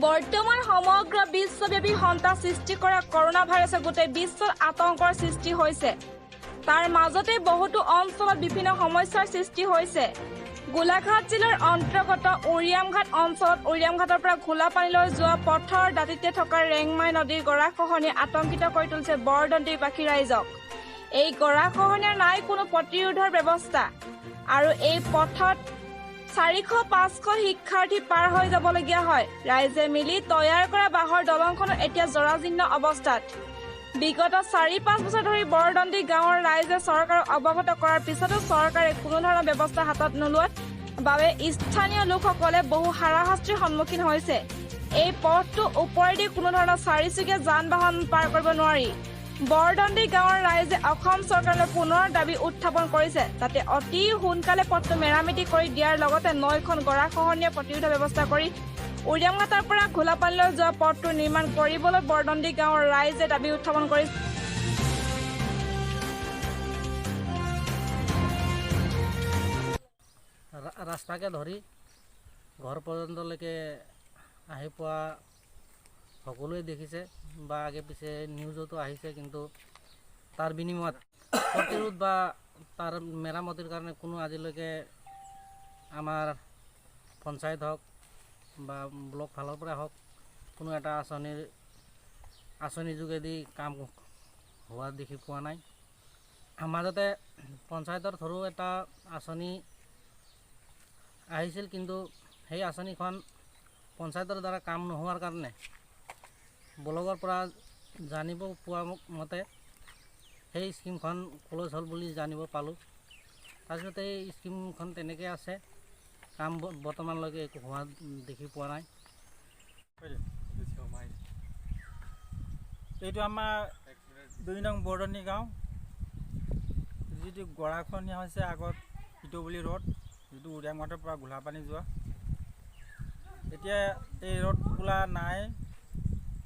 বৰ্তমান সমগ্ৰ বিশ্বব্যাপী সন্ত্ৰাস সৃষ্টি কৰা কৰোণা ভাইৰাছে গোটেই বিশ্বত আতংকৰ সৃষ্টি হৈছে। তাৰ মাজতে বহুতো অঞ্চলত বিভিন্ন সমস্যাৰ সৃষ্টি হৈছে। গোলাঘাট জিলাৰ অন্তৰ্গত উৰিয়ামঘাট অঞ্চলত উৰিয়ামঘাটৰ পৰা ঘোলাপানীলৈ যোৱা পথৰ দাঁতিতে থকা ৰেংমাই নদীৰ গৰাখহনীয়াই আতংকিত কৰি তুলিছে বৰদণ্ডীবাসী ৰাইজক। এই গৰাখহনীয়াৰ নাই কোনো প্ৰতিৰোধৰ ব্যৱস্থা আৰু এই পথত 400-500 শিক্ষাৰ্থী পাৰ হৈ যাবলগীয়া হয়। ৰাইজে মিলি তৈয়াৰ কৰা বাঁহৰ দলংখনো এতিয়া জৰাজীৰ্ণ অৱস্থাত। বিগত 4-5 বছৰ ধৰি বৰদণ্ডী গাঁৱৰ ৰাইজে চৰকাৰক অৱগত কৰাৰ পিছতো চৰকাৰে কোনো ধৰণৰ ব্যৱস্থা হাতত নোলোৱাত বাবে স্থানীয় লোকসকলে বহু হাৰাশাস্তিৰ সন্মুখীন হৈছে। এই পথটো ওপৰেদি কোনো ধৰণৰ চাৰিচকীয়া যান বাহন পাৰ কৰিব নোৱাৰি। বৰদণ্ডী গাঁৱৰ ৰাইজে অসম চৰকাৰলৈ পুনৰ দাবী উত্থাপন কৰিছে, যাতে অতি সোনকালে পথটো মেৰামতি কৰি দিয়াৰ লগতে নৈখন গৰাখহনীয়া প্ৰতিৰোধৰ ব্যৱস্থা কৰি উৰিয়ামঘাটৰ পৰা ঘোলাপানীলৈ যোৱা পথটো নিৰ্মাণ কৰিবলৈ বৰদণ্ডী গাঁৱৰ ৰাইজে দাবী উত্থাপন কৰিছে। ৰাস্তাকে ধৰি ঘৰ পৰ্যন্তলৈকে আহি পোৱা সকলোৱে দেখিছে বা আগে পিছে নিউজতো আহিছে, কিন্তু তাৰ বিনিময়ত প্ৰতিৰোধ বা তাৰ মেৰামতিৰ কাৰণে কোনো আজিলৈকে আমাৰ পঞ্চায়ত হওক বা ব্লক ফালৰ পৰা হওক কোনো এটা আঁচনিৰ যোগেদি কাম হোৱা দেখি পোৱা নাই। মাজতে পঞ্চায়তৰ থ্ৰু এটা আঁচনি আহিছিল, কিন্তু সেই আঁচনিখন পঞ্চায়তৰ দ্বাৰা কাম নোহোৱাৰ কাৰণে ব্লকৰ পৰা জানিব পোৱা মতে সেই স্কীমখন ক্ল'জ হ'ল বুলি জানিব পালোঁ। তাৰপিছতে এই স্কীমখন তেনেকৈ আছে, কাম বৰ্তমানলৈকে একো হোৱা দেখি পোৱা নাই। এইটো আমাৰ 2 নং বৰদনী গাঁও, যিটো গৰাখহনীয়া হৈছে আগত ইটো বুলি ৰোড, যিটো উৰিয়ামঘাটৰ পৰা ঘোলাপানী যোৱা, এতিয়া এই ৰ'দ বোলা নাই,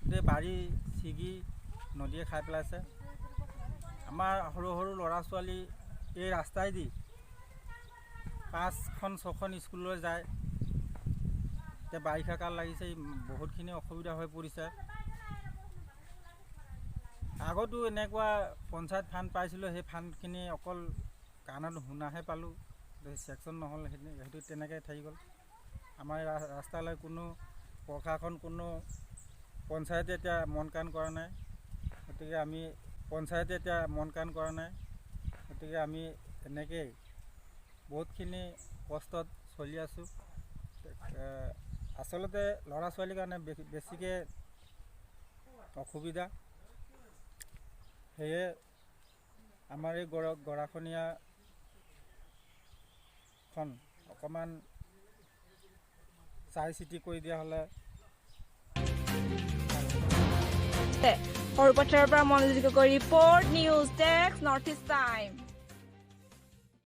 গোটেই বাৰী ছিগি নদীয়ে খাই পেলাইছে। আমাৰ সৰু সৰু ল'ৰা ছোৱালী এই ৰাস্তাইদি 5খন 6খন স্কুললৈ যায়। এতিয়া বাৰিষা কাল লাগিছে, বহুতখিনি অসুবিধা হৈ পৰিছে। আগতো এনেকুৱা পঞ্চায়ত ফাণ্ড পাইছিলোঁ, সেই ফাণ্ডখিনি অকল কাণত শুনাহে পালোঁ, চেকশ্যন নহ'ল, সেইটো তেনেকৈ থাকি গ'ল। আমাৰ ৰাস্তালৈ কোনো প্ৰশাসন, কোনো পঞ্চায়তে এতিয়া মন কাণ কৰা নাই, গতিকে আমি পঞ্চায়তে এতিয়া মন কাণ কৰা নাই, গতিকে আমি এনেকেই বহুতখিনি কষ্টত চলি আছোঁ। আচলতে ল'ৰা ছোৱালীৰ কাৰণে বেছিকৈ অসুবিধা, সেয়ে আমাৰ এই গৰাখহনীয়াখন অকণমান চাই চিতি কৰি দিয়া হ'লে। সৰুপথাৰৰ পৰা মনোযোগ Gogoi report, news desk, North East Time.